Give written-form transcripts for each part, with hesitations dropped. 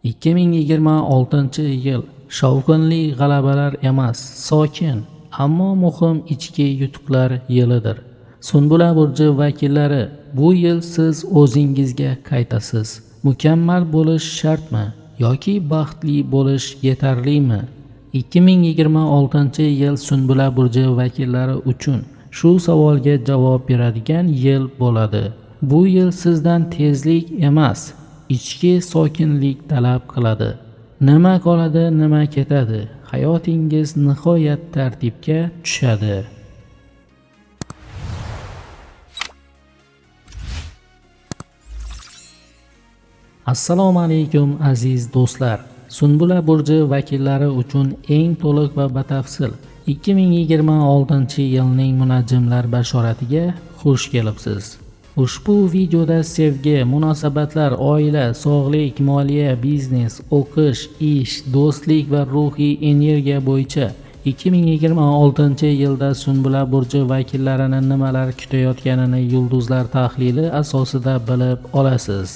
2026-yil shovqinli g'alabalar emas, sokin, ammo muhim ichki yutuqlar yilidir. Sunbula burji vakillari, bu yil siz o'zingizga qaytasiz. Mukammal bo'lish shartmi yoki baxtli bo'lish yetarlimi? 2026-yil Sunbula burji vakillari uchun shu savolga javob beradigan yil bo'ladi. Bu yil sizdan tezlik emas, ichki sokinlik talab qiladi. Nima qoladi, nima ketadi? Hayotingiz nihoyat tartibga tushadi. Assalomu alaykum aziz do'stlar. Sunbula burji vakillari uchun eng to'liq va batafsil 2026-yilning munajjimlar bashoratiga xush kelibsiz. Ushbu videoda sevgi, munosabatlar, oila, sog'lik, moliya, biznes, o'qish, ish, do'stlik va ruhiy energiya bo'yicha 2026-yilda Sunbula burji vakillarini nimalar kutayotganini yulduzlar tahlili asosida bilib olasiz.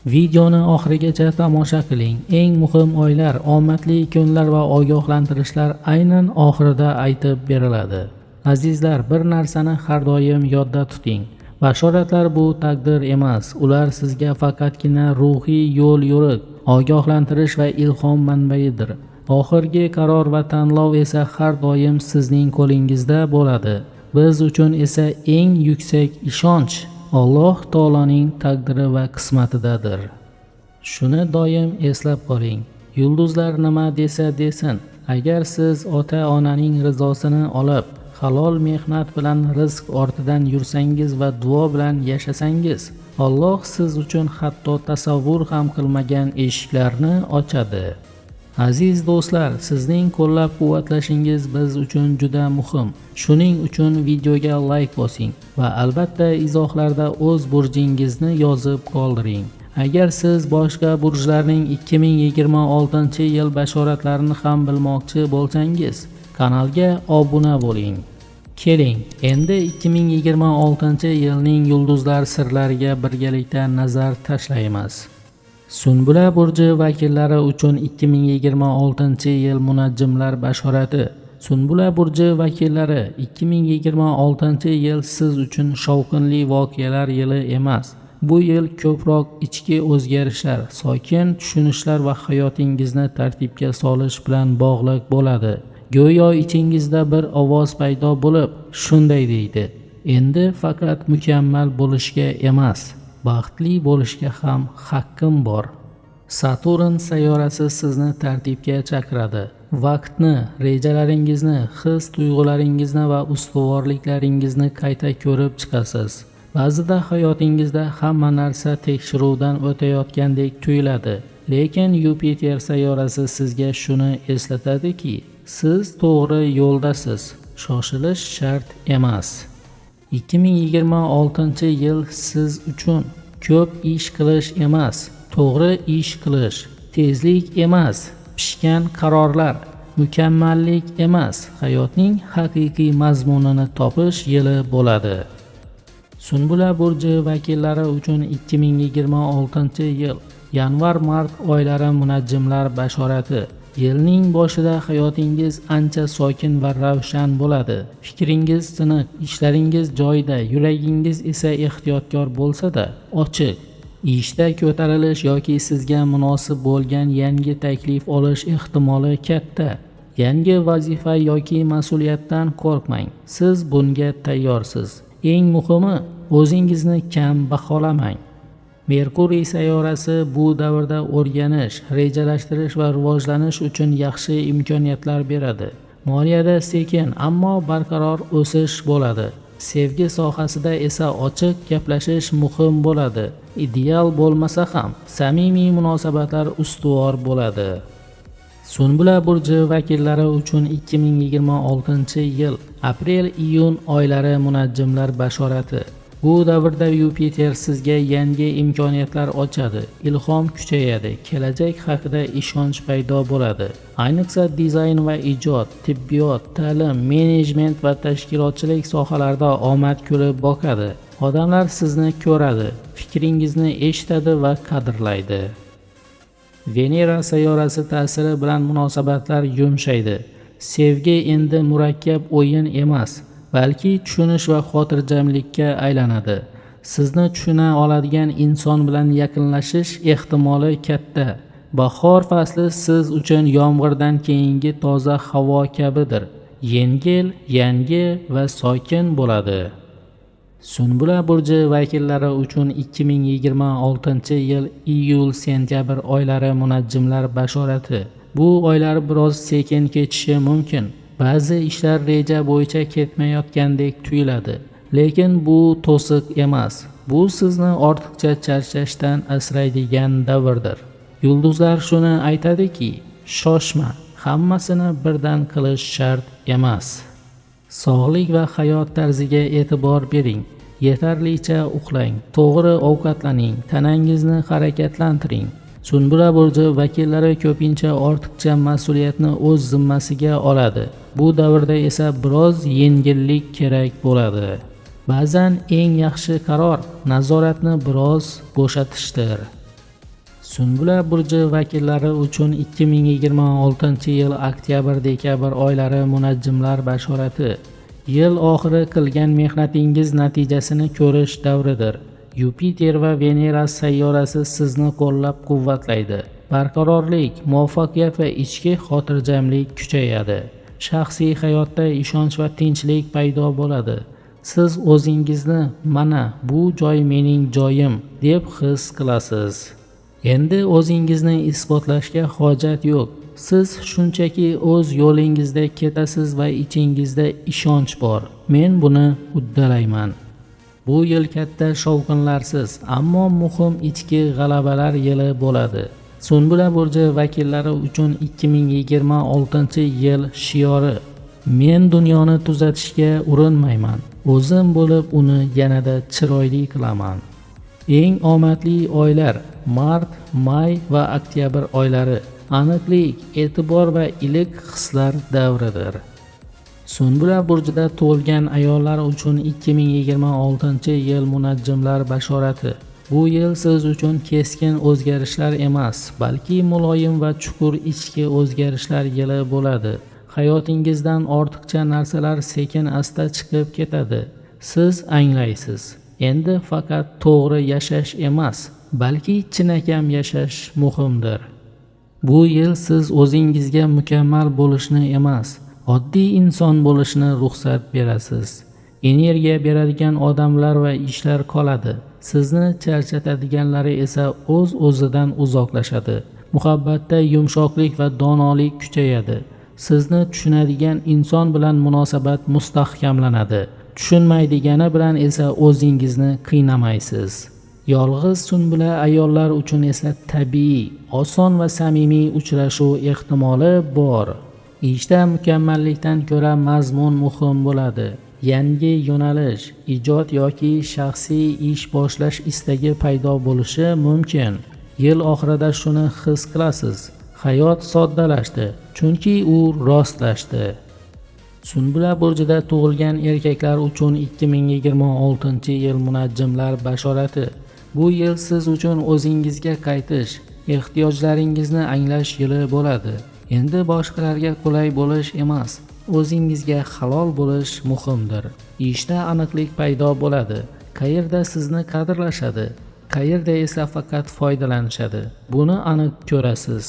Videoni oxirigacha tomosha qiling. Eng muhim oylar, omadli kunlar va ogohlantirishlar aynan oxirida aytib beriladi. Azizlar, bir narsani har doim yodda tuting. Bashoratlar bu taqdir emas. Ular sizga faqatgina ruhiy yo'l yo'riq, ogohlantirish va ilhom manbaidir. Oxirgi qaror va tanlov esa har doim sizning qo'lingizda bo'ladi. Biz uchun esa eng yuksak ishonch Alloh taoloning taqdiri va qismatidadir. Shuni doim eslab qoling. Yulduzlar nima desa desin, agar siz ota-onaning rizosini olib, halol mehnat bilan rizq ortidan yursangiz va duo bilan yashasangiz, Alloh siz uchun hatto tasavvur ham qilmagan eshiklarni ochadi. Aziz do'stlar, sizning qo'llab-quvvatlashingiz biz uchun juda muhim. Shuning uchun videoga like bosing va albatta izohlarda o'z burjingizni yozib qoldiring. Agar siz boshqa burjlarning 2026-yil bashoratlarini ham bilmoqchi bo'lsangiz, kanalga obuna bo'ling. Keling, endi 2026-yilning yulduzlar sirlariga birgalikda nazar tashlaymiz. Sunbula burji vakillari uchun 2026-yil munajjimlar bashorati. Sunbula burji vakillari, 2026-yil siz uchun shovqinli voqealar yili emas. Bu yil ko'proq ichki o'zgarishlar, sokin tushunishlar va hayotingizni tartibga solish bilan bog'liq bo'ladi. Go'yo ichingizda bir ovoz paydo bo'lib, shunday deydi: endi faqat mukammal bo'lishga emas, baxtli bo'lishga ham haqqim bor. Saturn sayyorasi sizni tartibga chaqiradi. Vaqtni, rejalaringizni, his tuyg'ularingizni va ustuvorliklaringizni qayta ko'rib chiqasiz. Ba'zida hayotingizda hamma narsa tekshiruvdan o'tayotgandek tuyuladi. Lekin Yupiter sayyorasi sizga shuni eslatadiki, siz to'g'ri yo'ldasiz. Shoshilish shart emas. 2026-yil siz uchun ko'p ish qilish emas, to'g'ri ish qilish, tezlik emas, pishgan qarorlar, mukammallik emas, hayotning haqiqiy mazmunini topish yili bo'ladi. Sunbula burji vakillari uchun 2026-yil yanvar-mart oylari munajjimlar bashorati. Yilning boshida hayotingiz ancha sokin va ravshan bo'ladi. Fikringiz tiniq, ishlaringiz joyida, yuragingiz esa ehtiyotkor bo'lsa-da ochiq. Ishda ko'tarilish yoki sizga munosib bo'lgan yangi taklif olish ehtimoli katta. Yangi vazifa yoki mas'uliyatdan qo'rqmang. Siz bunga tayyorsiz. Eng muhimi, o'zingizni kam baholamang. Merkuriy sayyorasi bu davrda o'rganish, rejalashtirish va rivojlanish uchun yaxshi imkoniyatlar beradi. Moliyada sekin, ammo barqaror o'sish bo'ladi. Sevgi sohasida esa ochiq gaplashish muhim bo'ladi. Ideal bo'lmasa ham samimiy munosabatlar ustuvor bo'ladi. Sunbula burji vakillari uchun 2026-yil aprel-iyun oylari munajjimlar bashorati. Bu davrda Yupiter sizga yangi imkoniyatlar ochadi, ilhom kuchayadi, kelajak haqida ishonch paydo bo'ladi. Ayniqsa dizayn va ijod, tibbiyot, ta'lim, menejment va tashkilotchilik sohalarida omad kulib boqadi. Odamlar sizni ko'radi, fikringizni eshitadi va qadrlaydi. Venera sayyorasi ta'siri bilan munosabatlar yumshaydi. Sevgi endi murakkab o'yin emas, balki tushunish va xotirjamlikka aylanadi. Sizni tushuna oladigan inson bilan yaqinlashish ehtimoli katta. Bahor fasli siz uchun yomg'irdan keyingi toza havo kabidir. Yengil, yangi va sokin bo'ladi. Sunbula burji vakillari uchun 2026-yil iyul-sentyabr oylari munajjimlar bashorati. Bu oylar biroz sekin kechishi mumkin. Ba'zi ishlar reja bo'yicha ketmayotgandek tuyuladi. Lekin bu to'siq emas. Bu sizni ortiqcha charchashdan asraydigan davrdir. Yulduzlar shuni aytadiki, shoshma, hammasini birdan qilish shart emas. Sog'lik va hayot tarziga e'tibor bering. Yetarlicha uxlang, to'g'ri ovqatlaning, tanangizni harakatlantiring. Sunbula burji vakillari ko'pincha ortiqcha mas'uliyatni o'z zimmasiga oladi. Bu davrda esa biroz yengillik kerak bo'ladi. Ba'zan eng yaxshi qaror nazoratni biroz bo'shatishdir. Sunbula burji vakillari uchun 2026-yil oktyabr-dekabr oylari munajjimlar bashorati. Yil oxiri qilgan mehnatingiz natijasini ko'rish davridir. Yupiter va Venera sayyorasi sizni qo'llab-quvvatlaydi. Barqarorlik, muvaffaqiyat va ichki xotirjamlik kuchayadi. Shaxsiy hayotda ishonch va tinchlik paydo bo'ladi. Siz o'zingizni mana bu joy mening joyim deb his qilasiz. Endi o'zingizni isbotlashga hojat yo'q. Siz shunchaki o'z yo'lingizda ketasiz va ichingizda ishonch bor. Men buni uddalayman. Bu yil katta shovqinlarsiz, ammo muhim ichki g'alabalar yili bo'ladi. Sunbula burji vakillari uchun 2026-yil shiori: Men dunyoni tuzatishga urinmayman, o'zim bo'lib uni yanada chiroyli qilaman. Eng omadli oylar mart, may va oktyabr oylari. Aniqlik, e'tibor va iliq hislar davridir. Sunbula burjida tug'ilgan ayollar uchun 2026-yil munajjimlar bashorati. Bu yil siz uchun keskin o'zgarishlar emas, balki muloyim va chuqur ichki o'zgarishlar yili bo'ladi. Hayotingizdan ortiqcha narsalar sekin-asta chiqib ketadi. Siz anglaysiz. Endi faqat to'g'ri yashash emas, balki chinakam yashash muhimdir. Bu yil siz o'zingizga mukammal bo'lishni emas, oddiy inson bo'lishni ruxsat berasiz. Energiya beradigan odamlar va ishlar qoladi. Sizni charchatadiganlari esa o'z-o'zidan uzoqlashadi. Muhabbatda yumshoqlik va donolik kuchayadi. Sizni tushunadigan inson bilan munosabat mustahkamlanadi. Tushunmaydigani bilan esa o'zingizni qiynamaysiz. Yolg'iz sunbula ayollar uchun esa tabiiy, oson va samimiy uchrashuv ehtimoli bor. Ishda mukammallikdan ko'ra mazmun muhim bo'ladi. Yangi yo'nalish, ijod yoki shaxsiy ish boshlash istagi paydo bo'lishi mumkin. Yil oxirida shuni his qilasiz. Hayot soddalashdi, chunki u rostlashdi. Sunbula burjida tug'ilgan erkaklar uchun 2026-yil munajjimlar bashorati. Bu yil siz uchun o'zingizga qaytish, ehtiyojlaringizni anglash yili bo'ladi. Endi boshqalarga qulay bo'lish emas, o'zingizga halol bo'lish muhimdir. Ishda aniqlik paydo bo'ladi. Qayerda sizni qadrlashadi, qayerda esa faqat foydalanishadi. Buni aniq ko'rasiz.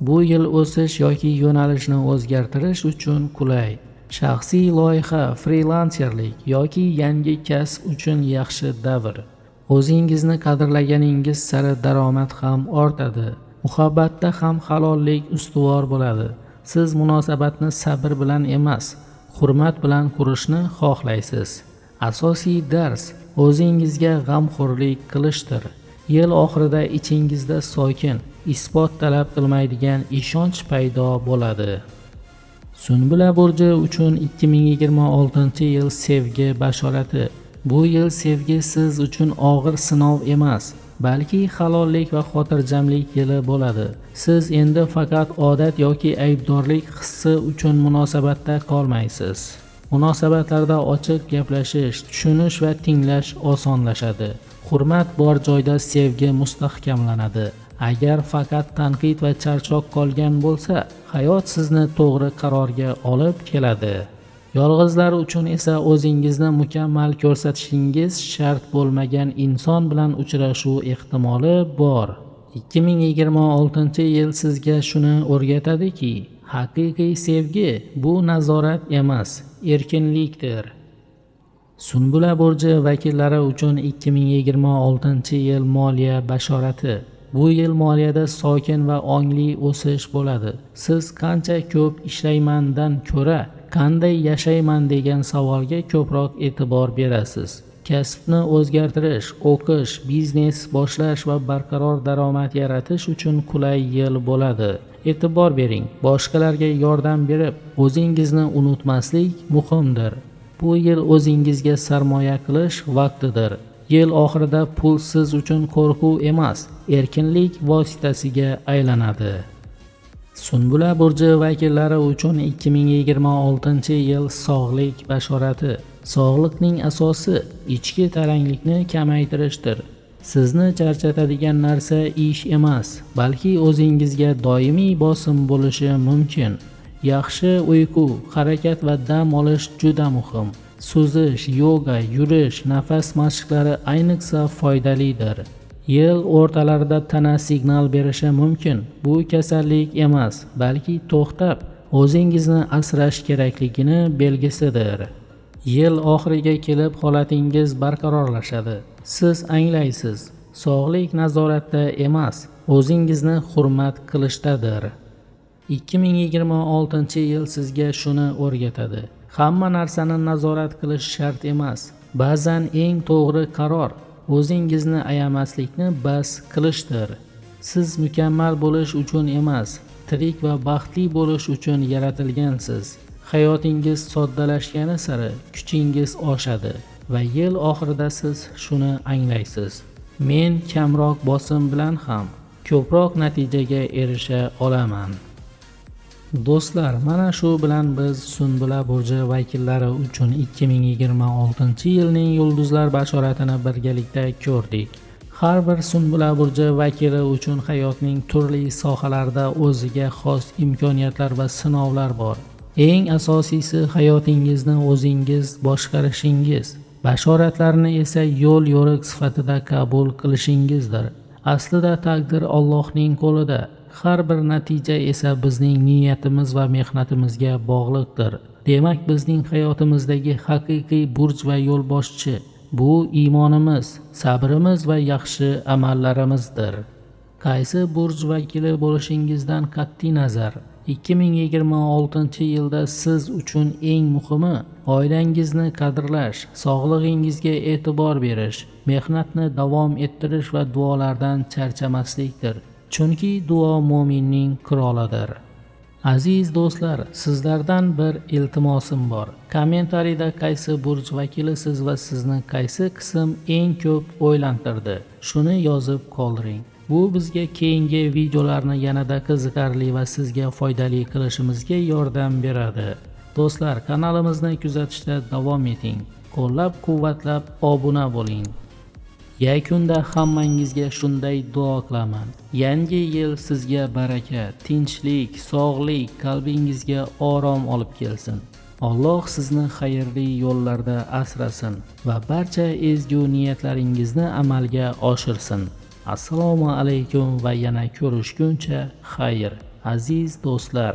Bu yil o'sish yoki yo'nalishni o'zgartirish uchun qulay. Shaxsiy loyiha, frilanserlik yoki yangi kasb uchun yaxshi davr. O'zingizni qadrlaganingiz sari daromad ham ortadi. Muhabbatda ham halollik ustuvor bo'ladi. Siz munosabatni sabr bilan emas, hurmat bilan qurishni xohlaysiz. Asosiy dars o'zingizga g'amxo'rlik qilishdir. Yil oxirida ichingizda sokin, isbot talab qilmaydigan ishonch paydo bo'ladi. Sunbula burji uchun 2026-yil sevgi bashorati. Bu yil sevgi siz uchun og'ir sinov emas, balki halollik va xotirjamlik yili bo'ladi. Siz endi faqat odat yoki aybdorlik hissi uchun munosabatda qolmaysiz. Munosabatlarda ochiq gaplashish, tushunish va tinglash osonlashadi. Hurmat bor joyda sevgi mustahkamlanadi. Agar faqat tanqid va charchoq qolgan bo'lsa, hayot sizni to'g'ri qarorga olib keladi. Yolg'izlar uchun esa o'zingizni mukammal ko'rsatishingiz shart bo'lmagan inson bilan uchrashuv ehtimoli bor. 2026-yil sizga shuni o'rgatadiki, haqiqiy sevgi bu nazorat emas, erkinlikdir. Sunbula burji vakillari uchun 2026-yil moliya bashorati. Bu yil moliyada sokin va ongli o'sish bo'ladi. Siz qancha ko'p ishlaymandan ko'ra, qanday yashayman degan savolga ko'proq e'tibor berasiz. Kasbni o'zgartirish, o'qish, biznes boshlash va barqaror daromad yaratish uchun qulay yil bo'ladi. E'tibor bering, boshqalarga yordam berib, o'zingizni unutmaslik muhimdir. Bu yil o'zingizga sarmoya qilish vaqtidir. Yil oxirida pul siz uchun qo'rquv emas, erkinlik vositasiga aylanadi. Sunbula burji vakillari uchun 2026-yil sog'lik bashorati. Sog'liqning asosi ichki taranglikni kamaytirishdir. Sizni charchatadigan narsa ish emas, balki o'zingizga doimiy bosim bo'lishi mumkin. Yaxshi uyqu, harakat va dam olish juda muhim. Suzish, yoga, yurish, nafas mashqlari ayniqsa foydalidir. Yil o'rtalarida tana signal berishi mumkin. Bu kasallik emas, balki to'xtab, o'zingizni asrash kerakligini belgisidir. Yil oxiriga kelib holatingiz barqarorlashadi. Siz anglaysiz, sog'lik nazoratda emas, o'zingizni hurmat qilishdadir. 2026-yil sizga shuni o'rgatadi. Hamma narsani nazorat qilish shart emas. Ba'zan eng to'g'ri qaror o'zingizni ayamaslikni bas qilishdir. Siz mukammal bo'lish uchun emas, tirik va baxtli bo'lish uchun yaratilgansiz. Hayotingiz soddalashgani sari kuchingiz oshadi va yil oxirida siz shuni anglaysiz. Men kamroq bosim bilan ham ko'proq natijaga erisha olaman. Do'stlar, mana shu bilan biz Sunbula burji vakillari uchun 2026-yilning yulduzlar bashoratini birgalikda ko'rdik. Har bir Sunbula burji vakili uchun hayotning turli sohalarida o'ziga xos imkoniyatlar va sinovlar bor. Eng asosiysi hayotingizni o'zingiz boshqarishingiz, bashoratlarni esa yo'l yo'riq sifatida qabul qilishingizdir. Aslida taqdir Allohning qo'lida. Har bir natija esa bizning niyatimiz va mehnatimizga bog'liqdir. Demak, bizning hayotimizdagi haqiqiy burj va yo'lboshchi bu iymonimiz, sabrimiz va yaxshi amallarimizdir. Qaysi burj vakili bo'lishingizdan qat'iy nazar, 2026-yilda siz uchun eng muhimi oilangizni qadrlash, sog'lig'ingizga e'tibor berish, mehnatni davom ettirish va duolardan charchamaslikdir. Chunki duo mo'minning qurolidir. Aziz do'stlar, sizlardan bir iltimosim bor. Kommentariyda qaysi burj vakilisiz va sizni qaysi qism eng ko'p o'ylantirdi? Shuni yozib qoldiring. Bu bizga keyingi videolarni yanada qiziqarli va sizga foydali qilishimizga yordam beradi. Do'stlar, kanalimizni kuzatishda davom eting. Qo'llab-quvvatlab obuna bo'ling. Yakunda hammangizga shunday duo qilaman. Yangi yil sizga baraka, tinchlik, sog'lik, qalbingizga orom olib kelsin. Alloh sizni xayrli yo'llarda asrasin va barcha ezgu niyatlaringizni amalga oshirsin. Assalomu alaykum va yana ko'rishguncha xayr, aziz do'stlar.